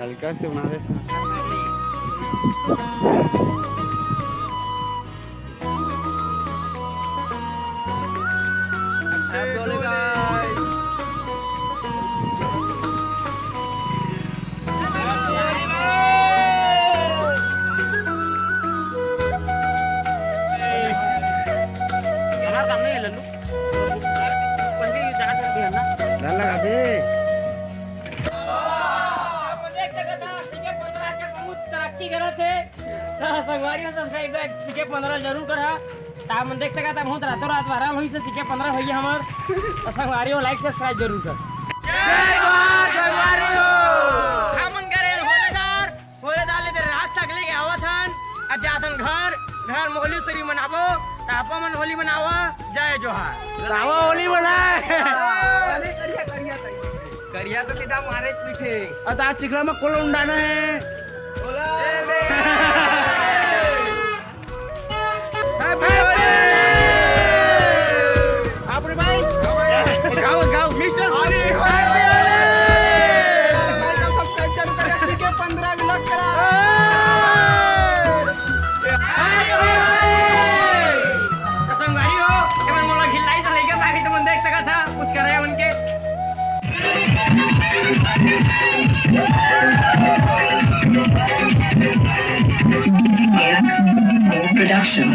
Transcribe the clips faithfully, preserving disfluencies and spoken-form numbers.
हल्का से बना देता। आप देख सकत हव, सीके पंद्रह के बहुत तरक्की करत हे। त संगवारी हो, subscribe सीके पंद्रह जरूर करहा। त आप मन देख सकत हव, बहुत रातों रात viral होइस हे सीके पंद्रह भैया हमर। त संगवारी हो, like subscribe जरूर कर। जय जोहार संगवारी हो। हमन करे होलेदार, होलेदार ले दे रात तक लेके आवत हन। अब जाथन घर, घर में होली सोली मनाबो। त आप मन होली मनावा। जय जोहार। लावा होली मनाए। करिया तो सीधा मारे पीठे। अता चिखला में कोल उंडाना है। Happy Holi! आप रे भाई, गाओ, गाओ, मिस्टर होली, Happy Holi! पंद्रह मिनट करा। त संगवारी हो, एमन मोला घिल्लाइस लइका पाके, तुमन देख सकत हव, कुछ करे उनके। Production।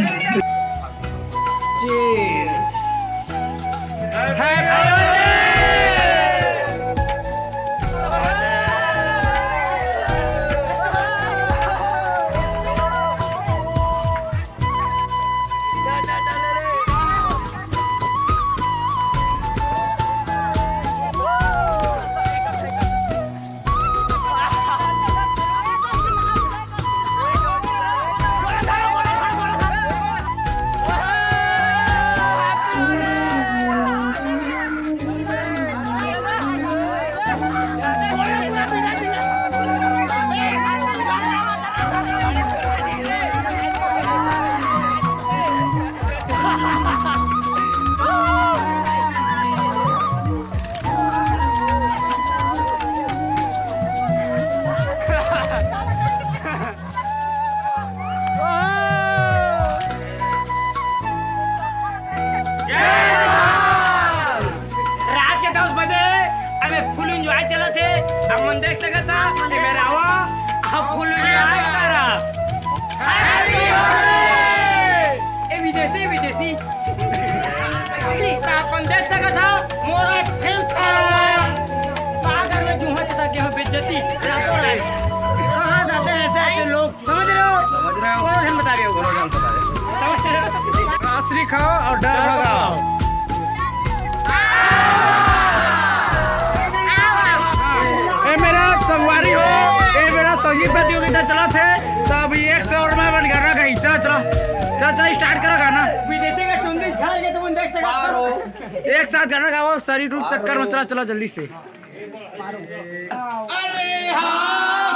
Cheers। रात के दस बजे अबे full enjoy चलत हे। अब मन देख सकत हव, ये मेरा आवा, अब full enjoy करा। Happy Holi! ए विदेशी, विदेशी। त अपन देख सकत हव, मोर एक fan था। पागल में जूहा चटा के हो बेइज्जती, रातों रात। कहाँ जाते हैं ऐसे ऐसे लोग? समझ रहे हो? समझ रहे हो? कौन है बता रहे हो? कौन है बता रहे हो? समझ रहे हो? आसरी खाओ और डर भगाओ। ए मेरा संगवारी हो, ए मेरा संगीत प्रतियोगिता चलत हे, त अभी एक से और मैं बन गाना गाई। चल, चल, चल, चल, start करो गाना। विदेशी का चुंदी झाड़ के तुम देख सकते हो। एक साथ गाना गाओ, सरी टूट चक्कर में, चला, चला जल्दी से। अरे हाँ।